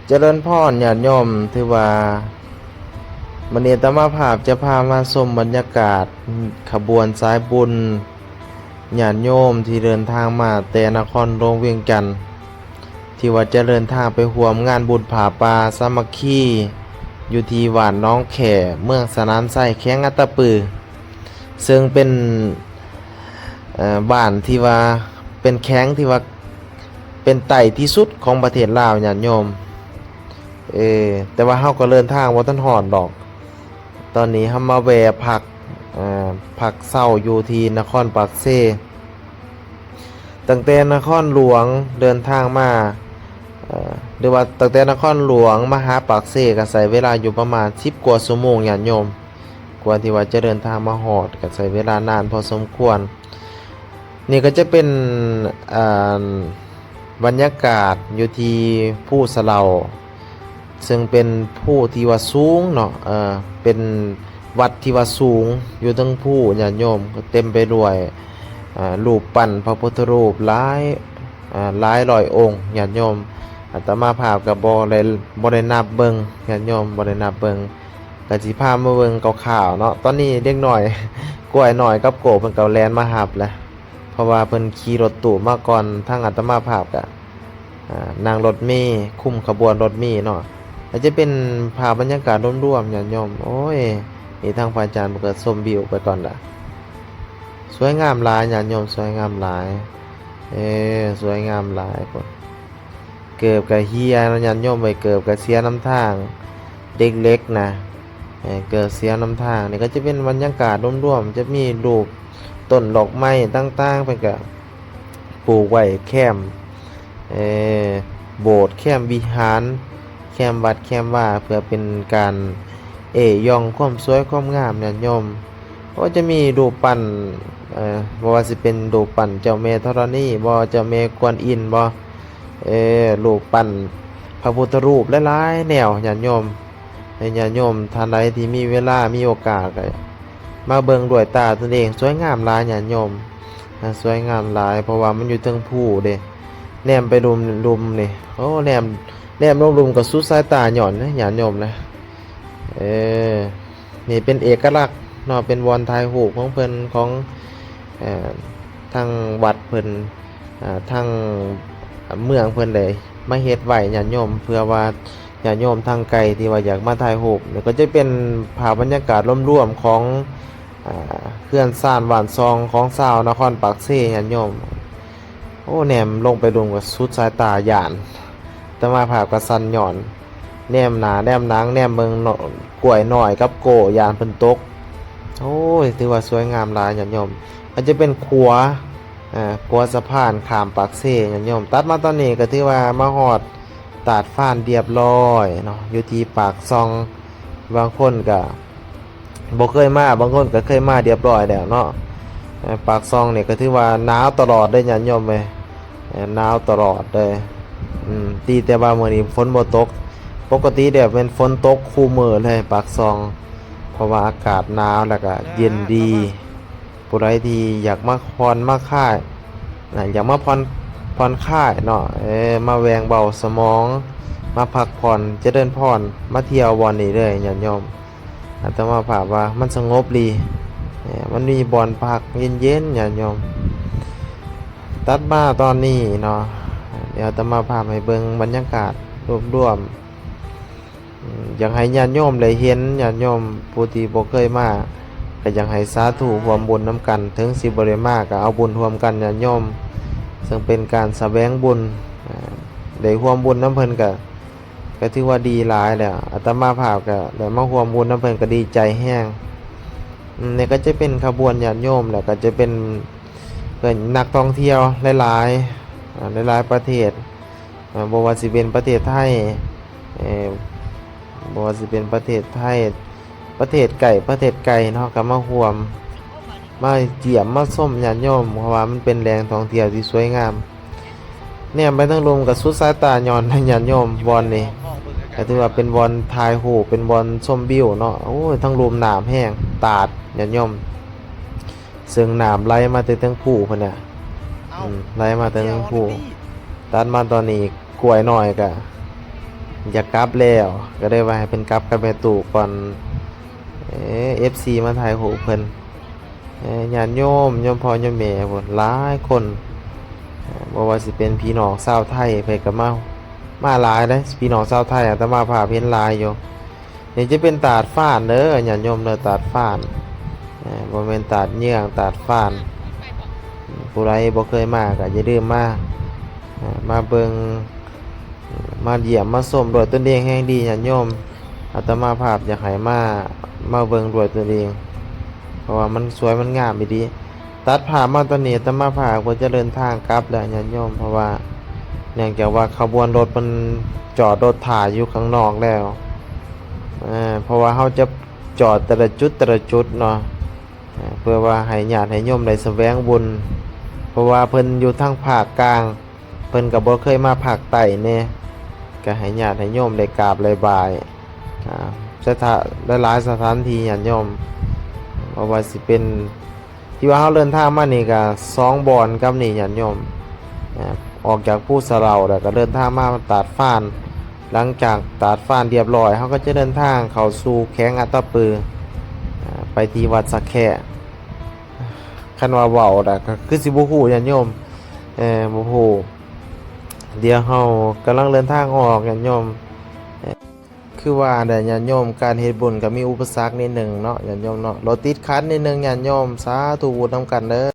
ຈະເລີນພອນຍາດໂຍມ, ຖືວ່າມື້ນີ້ອາດຕະມາພາບຈະພາມາຊົມບັນຍາກາດຂະບວນສາຍບຸນຍາດໂຍມທີ່ເດີນທາງມາແຕ່ນະຄອນຫຼວງວຽງຈັນ ທີ່ວ່າຈະເດີນທາງໄປຮ່ວມງານບຸນຜ້າປ່າສາມັກຄີ ຢູ່ທີ່ບ້ານໜອງແຂ້ ເມືອງສະໜາມໄຊ ແຂວງອັດຕະປື ເຊິ່ງເປັນ ເອີ ບ້ານທີ່ວ່າເປັນແຂວງທີ່ວ່າເປັນໃຕ້ທີ່ສຸດຂອງປະເທດລາວ ຍາດໂຍມ. ເອີ ແຕ່ວ່າເຮົາກໍເດີນທາງບໍ່ທັນຮອດດອກ. ຕອນນີ້ເຮົາມາແວ່ພັກ ເອີ ພັກເຊົາຢູ່ທີ່ນະຄອນປາກເຊ. ຕັ້ງແຕ່ນະຄອນຫຼວງເດີນທາງມາ ເອີ ຫຼືວ່າຕັ້ງແຕ່ນະຄອນຫຼວງມາຫາປາກເຊ ກໍໃຊ້ເວລາຢູ່ປະມານສິບກວ່າຊົ່ວໂມງ ຍາດໂຍມ. ກວ່າທີ່ວ່າຈະເດີນທາງມາຮອດ ກໍໃຊ້ເວລານານພໍສົມຄວນ. ນີ້ກໍຈະເປັນ ອ່າ ບັນຍາກາດຢູ່ທີ່ພູສະເຫຼົາ ເຊິ່ງເປັນພູທີ່ວ່າສູງເນາະ, ເອີ ເປັນວັດທີ່ວ່າສູງຢູ່ເທິງພູ ຍາດໂຍມ, ເຕັມໄປດ້ວຍ ເອີ ຮູບປັ້ນພະພຸດທະຮູບຫຼາຍ ເອີ ຫຼາຍຮ້ອຍອົງ ຍາດໂຍມ. ອາດຕະມາພາບກໍບໍ່ໄດ້ ບໍ່ໄດ້ນັບເບິ່ງ ຍາດໂຍມ, ບໍ່ໄດ້ນັບເບິ່ງ. ກໍຊິພາມາເບິ່ງຄ່າວໆເນາະ. ຕອນນີ້ເດັກນ້ອຍ ກ້ວຍນ້ອຍກັບໂກ້ເພິ່ນກໍແລ່ນມາຮັບແລ້ວ ເພາະວ່າເພິ່ນຂີ່ລົດຕູ້ມາກ່ອນທາງອາດຕະມາພາບ ກະ ອ່າ ນັ່ງລົດເມ ຄຸມຂະບວນລົດເມເນາະ. ອາດຈະເປັນພາບບັນຍາກາດລວມໆ ຍາດໂຍມ. ໂອ້ຍ ນີ້ທາງພະອາຈານເພິ່ນກໍຊົມວິວໄປກ່ອນລະ. ສວຍງາມຫຼາຍ ຍາດໂຍມ, ສວຍງາມຫຼາຍ. ເອີ ສວຍງາມຫຼາຍພຸ້ນ. ເກີບກະເຫຍເນາະ ຍາດໂຍມເອີຍ, ເກີບກະເສຍນຳທາງ, ເດັກເຫຼັກນະ ເອີ ເກີບເສຍນຳທາງ. ນີ້ກໍຈະເປັນບັນຍາກາດລວມໆ, ຈະມີຮູບຕົ້ນດອກໄມ້ຕ່າງໆ ເພິ່ນກະປູກໄວ້ແຄມ ເອີ ໂບດ, ແຄມວິຫານ, ແຄມວັດ, ແຄມວາ, ເພື່ອເປັນການເອ້ຢອງຄວາມສວຍຄວາມງາມ ຍາດໂຍມ. ກໍຈະມີຮູບປັ້ນ ເອີ ບໍ່ວ່າຊິເປັນຮູບປັ້ນເຈົ້າແມ່ທໍລະນີບໍ, ເຈົ້າແມ່ກວນອິນບໍ, ເອີ ຮູບປັ້ນພະພຸດທະຮູບຫຼາຍໆແນວ ຍາດໂຍມ. ໃຫ້ຍາດໂຍມທ່ານໃດທີ່ມີເວລາ ມີໂອກາດ ກໍມາເບິ່ງດ້ວຍຕາຕົນເອງ. ສວຍງາມຫຼາຍ ຍາດໂຍມ, ສວຍງາມຫຼາຍ ເພາະວ່າມັນຢູ່ເທິງພູເດ້. ແນມໄປລຸ່ມ ລຸ່ມນີ້ ໂອ້ ແນມ ແນມລົງລຸ່ມກໍສຸດສາຍຕາຍ້ອນເດ້ ຍາດໂຍມນະ. ເອີ ນີ້ເປັນເອກະລັກເນາະ, ເປັນບ່ອນຖ່າຍຮູບຂອງເພິ່ນ ຂອງ ເອີ ທາງວັດເພິ່ນ ເອີ ທາງເມືອງເພິ່ນໄດ້ມາເຮັດໄວ້ ຍາດໂຍມ, ເພື່ອວ່າຍາດໂຍມທາງໄກທີ່ວ່າຢາກມາຖ່າຍຮູບ. ແລ້ວກໍຈະເປັນພາບບັນຍາກາດລວມໆຂອງ ເຮືອນຊານບ້ານຊ່ອງຂອງຊາວນະຄອນປາກເຊ ຍາດໂຍມ. ໂອ້ ແນມລົງໄປດຸ່ມກໍສຸດສາຍຕາຢ້ານ, ອາດຕະມາພາບກໍສັ່ນຍ້ອນ. ແນມໜ້າແນມຫຼັງ ແນມເບິ່ງ ກ້ວຍນ້ອຍກັບໂກ້ ຢ້ານເພິ່ນຕົກ. ໂອ້ຍ ຖືວ່າສວຍງາມຫຼາຍ ຍາດໂຍມ. ອາດຈະເປັນຂົວ ເອີ ຂົວສະພານຂ້າມປາກເຊ ຍາດໂຍມ. ຕັດມາຕອນນີ້ກໍຖືວ່າມາຮອດຕາດຟານລຽບຮ້ອຍເນາະ ຢູ່ທີ່ປາກຊ່ອງ. ບາງຄົນກໍ ບໍ່ເຄີຍມາ, ບາງຄົນກໍເຄີຍມາລຽບຮ້ອຍແລ້ວເນາະ. ເອີ ປາກຊ່ອງນີ້ກໍຖືວ່າໜາວຕະຫຼອດເດີຍາດໂຍມເອີຍ, ເອີ ໜາວຕະຫຼອດເລີຍ. ອືມ ດີແຕ່ວ່າມື້ນີ້ຝົນບໍ່ຕົກ, ປົກກະຕິແລ້ວແມ່ນຝົນຕົກຄູ່ມື້ເລີຍປາກຊ່ອງ, ເພາະວ່າອາກາດໜາວ ແລ້ວກໍເຢັນດີ. ຜູ້ໃດທີ່ຢາກມາຜ່ອນມາຄາຍ ນະ ຢາກມາຜ່ອນ ຜ່ອນຄາຍເນາະ, ເອີ ມາແວ່ງເບົາສະໝອງ, ມາພັກຜ່ອນ, ຈະເລີນພອນ, ມາທ່ຽວບ່ອນນີ້ເລີຍຍາດໂຍມ. ອາດຕະມາພາບວ່າມັນສະຫງົບດີ, ເອີ ມັນມີບ່ອນພັກເຢັນໆ ຍາດໂຍມ. ຕັດມາຕອນນີ້ເນາະ, ດຽວອາດຕະມາພາບໃຫ້ເບິ່ງບັນຍາກາດລວມໆ. ອືມ ຢາກໃຫ້ຍາດໂຍມໄດ້ເຫັນ, ຍາດໂຍມຜູ້ທີ່ບໍ່ເຄີຍມາ ກໍຢາກໃຫ້ສາທຸຮ່ວມບຸນນຳກັນ, ເຖິງຊິບໍ່ໄດ້ມາ ກໍເອົາບຸນຮ່ວມກັນຍາດໂຍມ, ເຊິ່ງເປັນການສະແຫວງບຸນ. ອາ ໄດ້ຮ່ວມບຸນນຳເພິ່ນກໍ ກໍຖືວ່າດີຫຼາຍແລ້ວ. ອາດຕະມາພາບກໍໄດ້ມາຮ່ວມບຸນນຳເພິ່ນ ກໍດີໃຈແຮງ. ອືມ ນີ້ກໍຈະເປັນຂະບວນຍາດໂຍມ ແລ້ວກໍຈະເປັນ ເປັນນັກທ່ອງທ່ຽວຫຼາຍໆ ອາ ຫຼາຍໆປະເທດ. ເອີ ບໍ່ວ່າຊິເປັນປະເທດໄທ ເອີ ບໍ່ວ່າຊິເປັນປະເທດໄທ ປະເທດໃກ້ ປະເທດໄກເນາະ ກໍມາຮ່ວມ ມາຢ້ຽມມາຊົມຍາດໂຍມ, ເພາະວ່າມັນເປັນແຫຼ່ງທ່ອງທ່ຽວທີ່ສວຍງາມ. ແນມໄປທາງລຸ່ມກໍສຸດສາຍຕາຍ້ອນຍາດໂຍມ. ບ່ອນນີ້ກໍຖືວ່າເປັນບ່ອນຖ່າຍຮູບ ເປັນບ່ອນຊົມວິວເນາະ. ໂອ້ຍ ທາງລຸ່ມນ້ຳແຮງ ຕາດຍາດໂຍມ. ເຊິ່ງນ້ຳໄຫຼມາແຕ່ເທິງພູພຸ້ນນະ, ອືມ ໄຫຼມາແຕ່ເທິງພູ. ຕັດມາຕອນນີ້ ກ້ວຍນ້ອຍກະ ຢາກກັບແລ້ວ ກໍເລີຍວ່າໃຫ້ເພິ່ນກັບກັບແມ່ຕູ້ກ່ອນ. ເອີ ເອັຟຊີ ມາຖ່າຍຮູບເພິ່ນ. ເອີ ຍາດໂຍມ ໂຍມພໍ່ໂຍມແມ່ພຸ້ນ ຫຼາຍຄົນ. ເອີ ບໍ່ວ່າຊິເປັນພີ່ນ້ອງຊາວໄທ ເພິ່ນກໍມາ ມາຫຼາຍເດ້. ພີ່ນ້ອງຊາວໄທອາດຕະມາພາບເຫັນຫຼາຍຢູ່. ນີ້ຈະເປັນຕາດຟານເດີ ຍາດໂຍມເດີ ຕາດຟານ. ເອີ ບໍ່ແມ່ນຕາດເຍືອງ ຕາດຟານ. ຜູ້ໃດບໍ່ເຄີຍມາກໍຢ່າລືມມາ ເອີ ມາເບິ່ງ ມາຢ້ຽມມາຊົມດ້ວຍຕົນເອງແຮ່ງດີ ຍາດໂຍມ. ອາດຕະມາພາບຢາກໃຫ້ມາ ມາເບິ່ງດ້ວຍຕົນເອງ ເພາະວ່າມັນສວຍມັນງາມອີ່ຫຼີ. ຕັດພາບມາຕອນນີ້ ອາດຕະມາພາບກໍຈະເດີນທາງກັບແລ້ວ ຍາດໂຍມ, ເພາະວ່າເນື່ອງຈາກວ່າຂະບວນລົດມັນຈອດລົດຖ້າຢູ່ຂ້າງນອກແລ້ວ. ເອີ ເພາະວ່າເຮົາຈະຈອດແຕ່ລະຈຸດ ແຕ່ລະຈຸດເນາະ ເພື່ອວ່າໃຫ້ຍາດໃຫ້ໂຍມໄດ້ສະແຫວງບຸນ, ເພາະວ່າເພິ່ນຢູ່ທາງພາກກາງ ເພິ່ນກໍບໍ່ເຄີຍມາພາກໃຕ້ແດ່ ກໍໃຫ້ຍາດໃຫ້ໂຍມໄດ້ກາບໄດ້ບາຍ ອາ ສະຖານ ຫຼາຍໆສະຖານທີ່ ຍາດໂຍມ. ບໍ່ວ່າຊິເປັນ ທີ່ວ່າເຮົາເດີນທາງມານີ້ກໍສອງບ່ອນກັບນີ້ ຍາດໂຍມ. ອາ ອອກຈາກພູສະເຫຼົາ ແລ້ວກໍເດີນທາງມາຕາດຟານ. ຫຼັງຈາກຕາດຟານລຽບຮ້ອຍ ເຮົາກໍຈະເດີນທາງເຂົ້າສູ່ແຂວງອັດຕະປື ອາ ໄປທີ່ວັດສະແຄ. ຄັນວ່າເວົ້າລະກໍຄືຊິບໍ່ຮູ້ ຍາດໂຍມ ເອີ ບໍ່ຮູ້. ດຽວເຮົາກຳລັງເດີນທາງອອກ ຍາດໂຍມ. ຄືວ່າແຫຼະ ຍາດໂຍມ, ການເຮັດບຸນກໍມີອຸປະສັກນິດໜຶ່ງເນາະ ຍາດໂຍມເນາະ, ລົດຕິດຂັດນິດໜຶ່ງ ຍາດໂຍມ. ສາທຸບຸນນຳກັນເດີ.